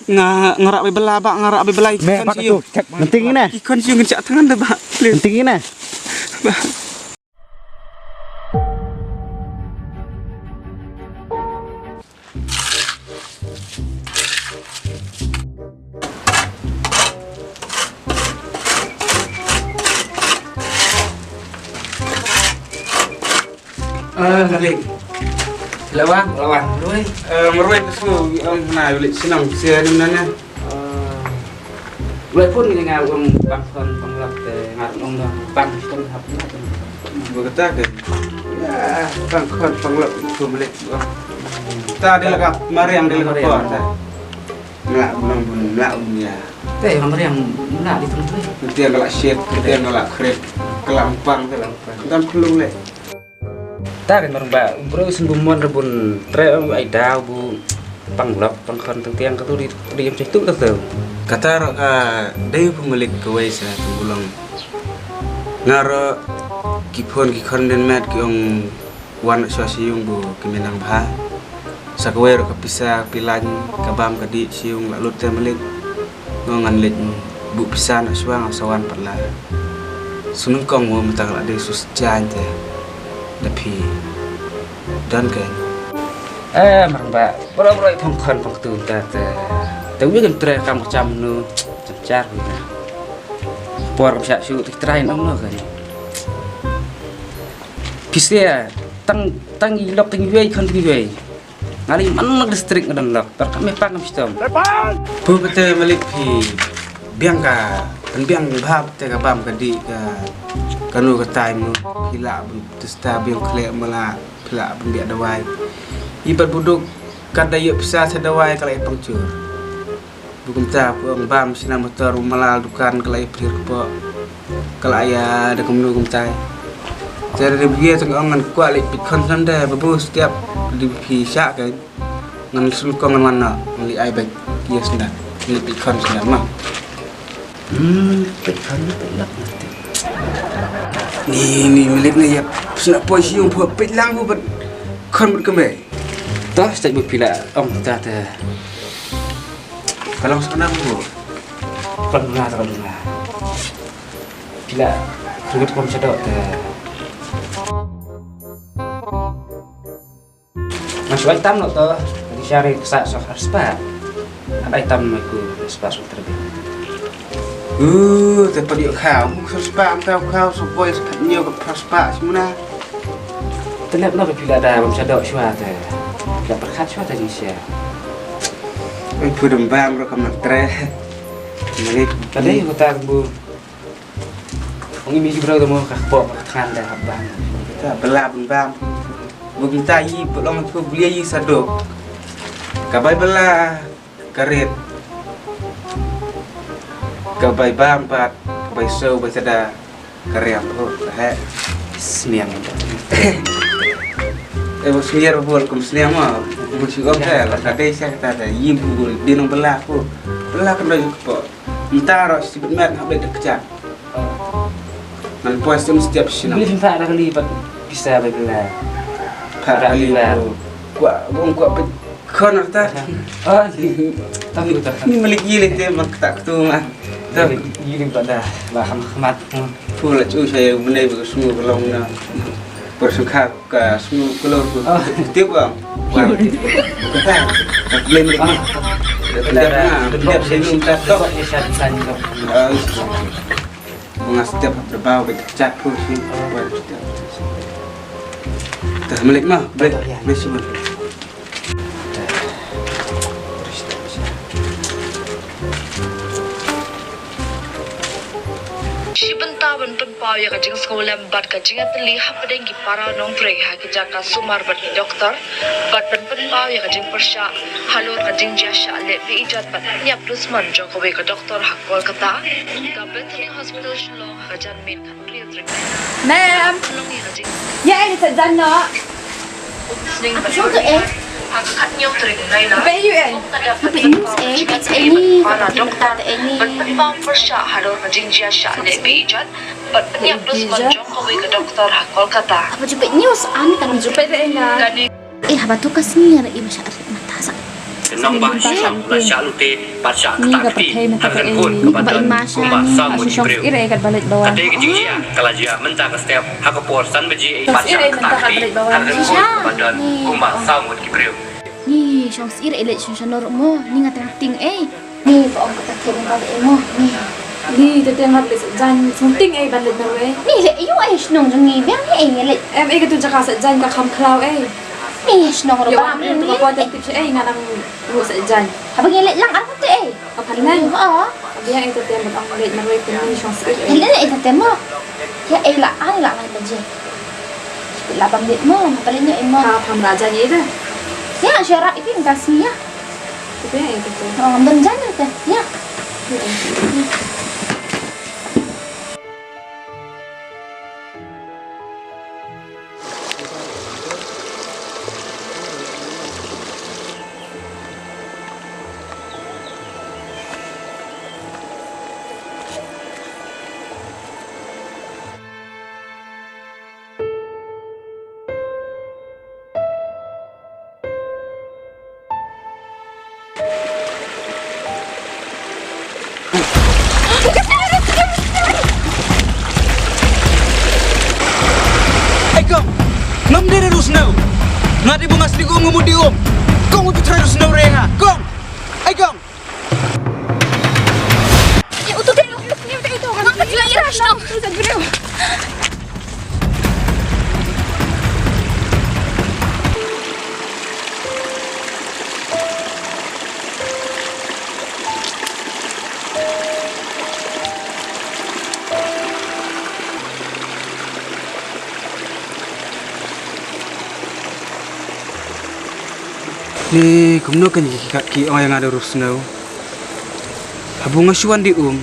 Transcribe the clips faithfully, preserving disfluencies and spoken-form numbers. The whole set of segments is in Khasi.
Nga, nga rah bai bela ba, nga rah bai bela. Me, ba ka tu, check. Nting ine. Ikon siu ngan chak tangan da ba. Please. Nting ine. Ba. Eh, Malik. Lawan, lawan. Rui. Eh, merui tu semua, um, na, ulit senang. Sia ni mana? Eh, ulit pun ni ngar um pangkon panglap te ngar um dong pang pun hap ni. Berkata ke? Ya, pangkon panglap itu Malik. Ta dia lagak mariang dia lagak. Mariang. Kor ta. Mlak bun bun mlak bun ya. Te, yang meriang mlak di tengah. Nanti yang galak shit, nanti yang galak krit, kelang pang, kelang pang. Dam kelung leh. Ta kan barang ba, bro, sin bu mon rebun tre, ai dau bu panglok pangkhon tengtiang katu di, di yang cek tu katu. Kata ro ka dei pemilik kawei sa tengulong. Ngaro ki phone ki khon den met ki ong wan shuwa sha ïung bu ki minang bha. Sa kawei ruh ka pisa ka pilan ka bam ka dih sha ïung la lut te Malik. Ngo ngan leit buh pisa na shuwa nga sa wan pat la. Sngewnyngkong mo mynta ka la dei su sjain te. Da phi. Don ken. Eh, marang ba. Bro bro i phong khon phong ktu ta te. Te wi kan tre kam cham nu. Cham char wi na. Por kam sha shu te trai nong no kan. Pisa tang tang i lok tang i wei khon tang i wei. Nga lei man na district nga don lok, tar ka me pang kam shitom. Pu pete Malik phi biang ka, kan biang bha pete ka bam ka dih ka, kanu ka tai mu, phi lah bun testa biang khleh mala, phi lah bun biak dawai. I pat buduk, kat da ïoh pisa sa dawai ka la i pangchur. Bu kumta, pu ong bam sina motor, bu malal dukan, ka la i phrir kpoh. Ka la ïa da kumno kumta. Te da bia tang ong ngan kwah leit peit khon snem de, babu setiap di phi shah kan. Ngan sun kong ngan wan na, ngan leit ai bek. Yes nda. Leit peit khon snem ma. Hmm, peit khon na peit lak na te. Ni, ni, Malik na ïa. Sna poi shi ong poi peit lang bu bet khon bet kembe. Toh, stai bu pila ong ta te. Ka long sa kane ko. Ka long nga, ka long nga. Pila, rugut kum sedok te. Mas wai tam lo to. Di shari sa so harspa. Abai tam mai ku harspa so terbi. Uh, te padi khaw, harspa am tau khaw, so boy sepat nyo ke harspa semuna. Telep na pila da bam sedok shwa te. Da perkhat shwa te jingsia. Ai pu dem bam ro kam tre. Malik. Tadi hutar bu. Ong imi ji bro mo ka kpoh ka than da hap bam. Ta bela bun bam. Bu ta yi bu long tu beli yi sadok. Ka bai bela ka rit. Ka bai bam pat ka bai so bai tada. Ka riam pho ka he. Sniang. Eh, bu sniang bu kum sniang ma. Bu si ong ka la ka dei sa ta ta yi bu din bela pho. Bela ka dei pho. Nta ro si bet met ha bet de kcha. Ngan poi stem setiap sina. Beli fa da kali pat bisa bela. Fa kali. Kwa bong kwa bet Khon ta. Oh, ni. Tam ni ta. Ni Malik yi le te mak tak tu ma. Tam. Yi le pada. Ba kham khmat. Pu la chu sa ye mene ba su ka long na. Por su kha ka su ka long pu. Tip ba. Wa. Ka ta. Ka le Malik ni. Ka ta. Ka ta. Ka ta. Ka ta. Bunga setiap hap da bau bad chat pun si. Wan setiap. Tah Malik ma, Malik. Malik si Malik. Shi bynta ban pynpaw ïa ka jingsngewlem bad ka jingïatylli hapdeng ki para nongtrei ha ki jaka sumar bad ki doktor bad ban pynpaw ïa ka jingpyrshah halor ka jingjia shah leh be-ijat bad pynïap dusmon jong kawei ka doktor ha Kolkata. Ka Bethany Hospital Shillong ha ka janmiet khathynriew tarik Ma'am. Ïa, eh, sa jan noh. Shu tu, eh. Ba yu, eh. Ba yu, eh, ba yu, eh. Ban pynpaw pyrshah halor ka jingjia shah leh be-ijat bad pynïap dusmon jong kawei ka doktor ha Kolkata. Apa jumpa news an kan jumpa deh enggak? Eh, haba tu ka sngi ïa i ba shah rit mata sa. Nongbah shisha la shah lute bad shah ktah kti ha ka rynghun kaba don kumba saw ngut ki briew. Kata ka jingjia ka la jia mynta ka step ha ka por san baje bad shah ktah kti ha ka rynghun kaba don kumba saw ngut ki briew. Ni shong sir e leit shong shanor mo ni nga tang ting ei. Ni ba ong kata theng ba le mo ni. Ni te te ngat le jan song ting ei ban le na we. Ni le yu ei shnong jong ni biang ni ei le. Em ei ka tu jaka sa jan ka kham khlaw ei. Ni shnong ro ba ni. Ka pa te tip ei nga nang ru sa jan. Haba ngi le lang ar te ei. Ka phan nang. Ha. Biang ei te te mo ong le na we ni shong sir ei. Le ei te te mo. Ya ei la ai la ngai baje. Labang dit mo, paling nyo imo. Ha, pam raja ni dah. Ya, syarap itu yang kasih ya. Itu yang itu tu. Oh, benjan itu. Ya. Ai kong, ngam dei ruh sniew. Nga dei ba nga sniew, ngam dei um. Kong u tu trai ruh sniew re nga. Kong. Ai kong. Ni kumno kan ki kat ki ong ïa nga da u riewsniew. Haba nga shu wan dih um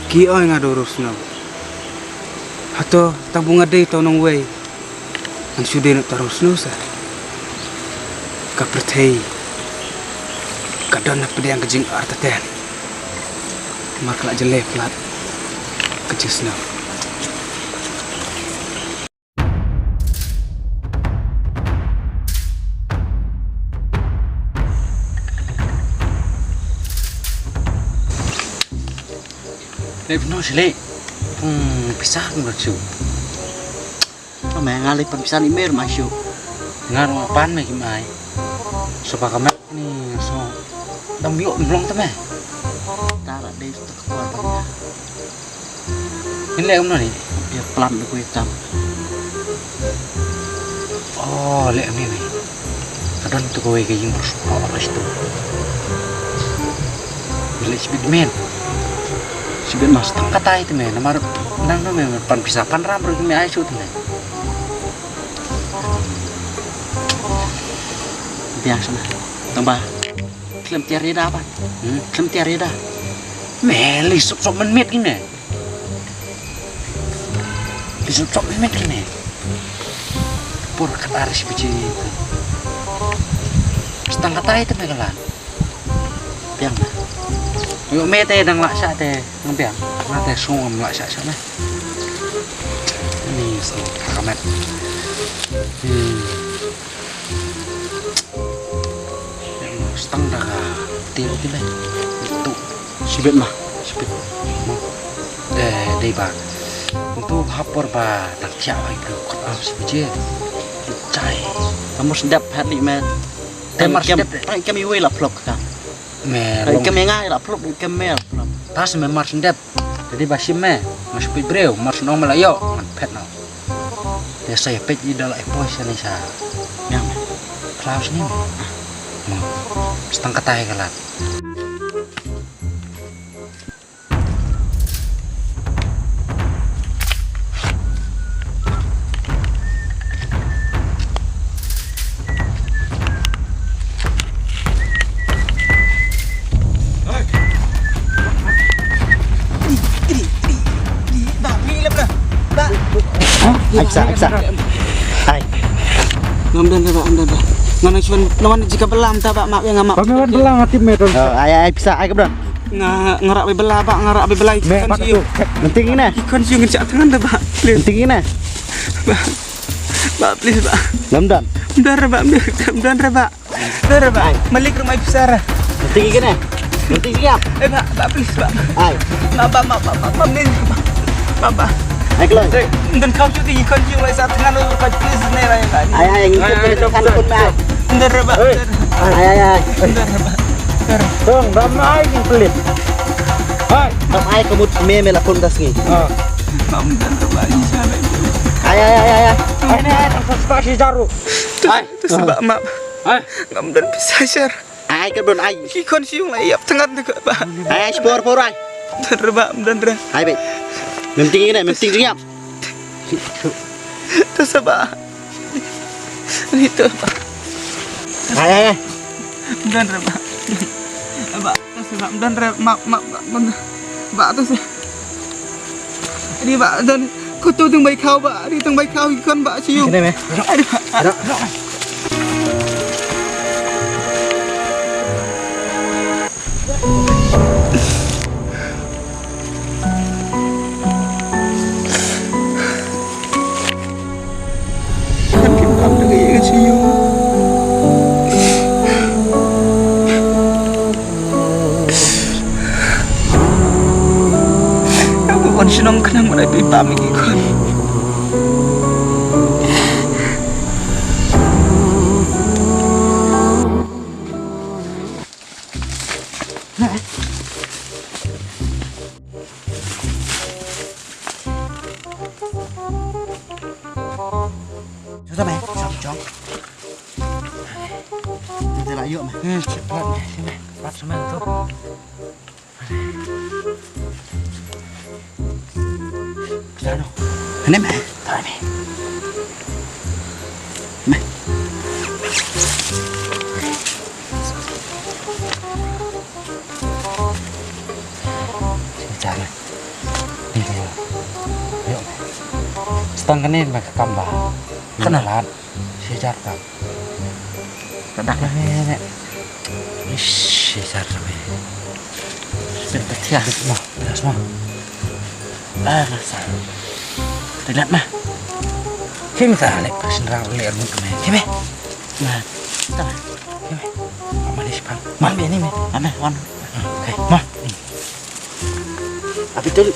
ki ong ïa nga da u riewsniew. Hato tang ba nga dei tang nongwei ngan shu dei noh tang u riewsniew sa. Ka pyrthei ka don na pdiang ka jingartatien. Namar ka la jyllei palat ka jingsniew. Leh pynno shlei. Hmm, pisa kum rak shu. Ame nga leh pan pisa ni mer ma shu. Nga ruh nga pan me ki mai. So ba ka met ni so. Dang biok mlong te me. Ta la dei. Ngin leh kumno ni? Ïa plam da kawei tam. Oh, leh kumne ni. Ka don tu kawei ka ïing ruh shuh ruh tu. Ngin leh shibit men. Shibit mas tang katai te me. Namar nang no me pan pisa pan ram ruh me ai shu te me. Biang sana. Tang ba. Khlem tiar ïa da ba. Hmm, khlem tiar ïa da. Me li sop sop men met kine. Li sop sop men met kine. Por ka ar shi biji. Stang katai te me kalan. Biang. Yo me te dang lah sha te nang biang. Nga te song am lah sha sha me. Ni so ka met. Hmm. Stang da ka til ki le. Tu. Shibit ma. Shibit. Ma. De, de ba. Tu hapor ba dang thiah ba ibu kat am shibit je. Chai. Kamu sedap hat ni me. Te mar kem, sedap de. Tang kem iwei la plok ka. Me long. Kem nga la plok, kem me la plok. Tas me mar sedap. Te dei ba shim me, nga shu peit briew, mar shu ong me la ïoh, ngan phet noh. Te sa ïa peit ïa da la ïa poi shane sha. Ïa me. Khlaw shane me. Mo. Stang katai ka lad. Ai pisa, ai pisa. Ai. Ngam don ba, ngam don ba. Ngan shu wan jika belam ta ba mak yang amak. Ba me wan belam ati me don. Ai ai pisa ai ka don. Nga nga rak be bela ba, nga rak be bela. Me pat tu. Penting ina. Ikon shu ngin cak tangan da ba. Please. Penting ina. Ba. Ba please ba. Ngam don. Ngam don ba, ngam don ba. Dah, dah, bah. Ai. Malik rumah besar. Mesti gini. Mesti siap. Eh, bah, bah, please, bah. Ai. Bah, bah, bah, bah, bah, bah, please, bah. Bah, bah. Ai, keluar. Dah kau cuti, kau cium lai sat tengah lu, kau please, ni, lai, bah. Ai, ai, ngikut ai, ai, kan pun, bah. Dah, bah. Hei. Dah. Ai, ai, ai. Dah, bah. Dah. Tong, ramai ni pelit. Hai. Ramai kamu me, me lapun das ni. Ah. Bah, dah, bah, insya Allah. Ai, ai, ai, ai, ai. Ai, ni, ai, tak sesuai si jaru. Ai. Tu sebab, mak. Ai. Ngam don pisa share. Ai, ka don ai. Ki khon siung la ïap tngan te ka ba. Ai, ai, spor, por ai. Don re ba, don re. Ai, be. Mem ting ne, mem ting jingïap. Ta sa ba. Ni to ba. Ai, ai, ai. Don re ba. Ba, ta sa ba, don re, ma, ma, ba, ba, ba, ta sa. Ri ba, don, ko tu tung bai khau ba, ri tung bai khau ki khon ba, siung. Sini, me. Ri ba. Ri. Wan shnong khnang ma dei phi pam ïa ki khun. Jom, jom, jom. Te la ïoh me. Hmm, cepat me. Sini me. Pat sini me tu. Ano? Ano me? Tara me. Me. Sini, tara me. Ni, ni. Ïoh me. Stang kane me ka kam ba. Kana lad. Shi hajar tam. Ka dak la me, me. Ish, shi hajar tam me. Spit ka thiah. Mo, das mo. Ah, na sa. Te lad ma. Kim ta lek ka sendra le armut me. Kim me. Na. Ta. Kim me. Ama di sipang. Ma me ni me. Ame, wan. Okay, ma. Abitul.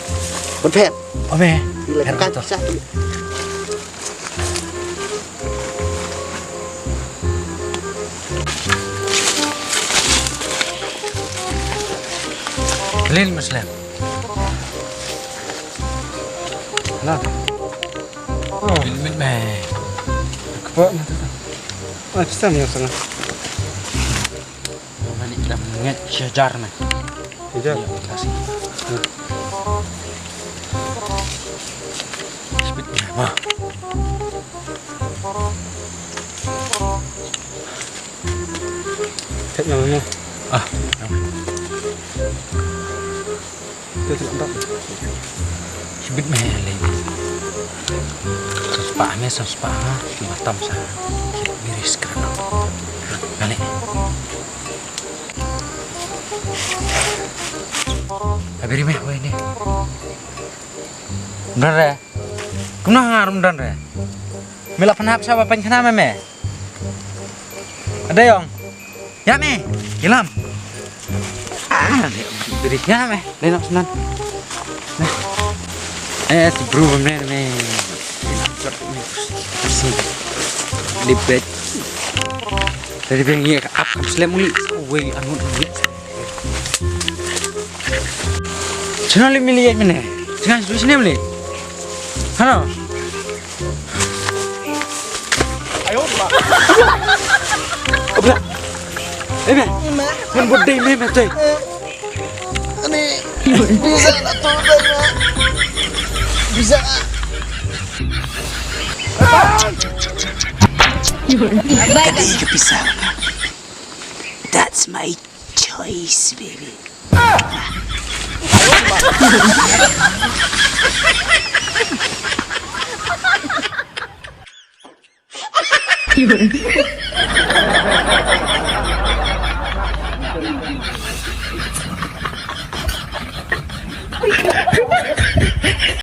Bon phet. Ame. Ila phet ka betul. Sa. Lil Muslim. Lah. Oh. Lil Muslim. Kepala tu. Ah, pesan ya sana. Mani dah ngeit sejar meh. Sejar? Iya, kasih. Hmm. Speed meh, mah. Tek nama meh. Ah, nama. Te te lak bak. Shibit meh lei. Sa spah meh, sa spah meh. Shibit tam sa. Shibit miris kren. Balik. Habiri meh wei ni. Don re. Kumno nga rum don re. Me la pynhap sa ba pynkhana meh meh. Ada yong. Ya me, kilam. Ah, dei, dei, ya me, dei nok senan. Nah. Eh, si bro me me. Di bet. Dari beng ye ka ap kam slem uli. Wei anu uli. Chena li mili ye mene. Chena sini mili. Halo. Ayo, ma. Obra. Eh, me. Ma. Ngan bud dei me, me, coy. Ani. Bisa na tu, ma. Bisa. Bye, bye. That's my choice, baby.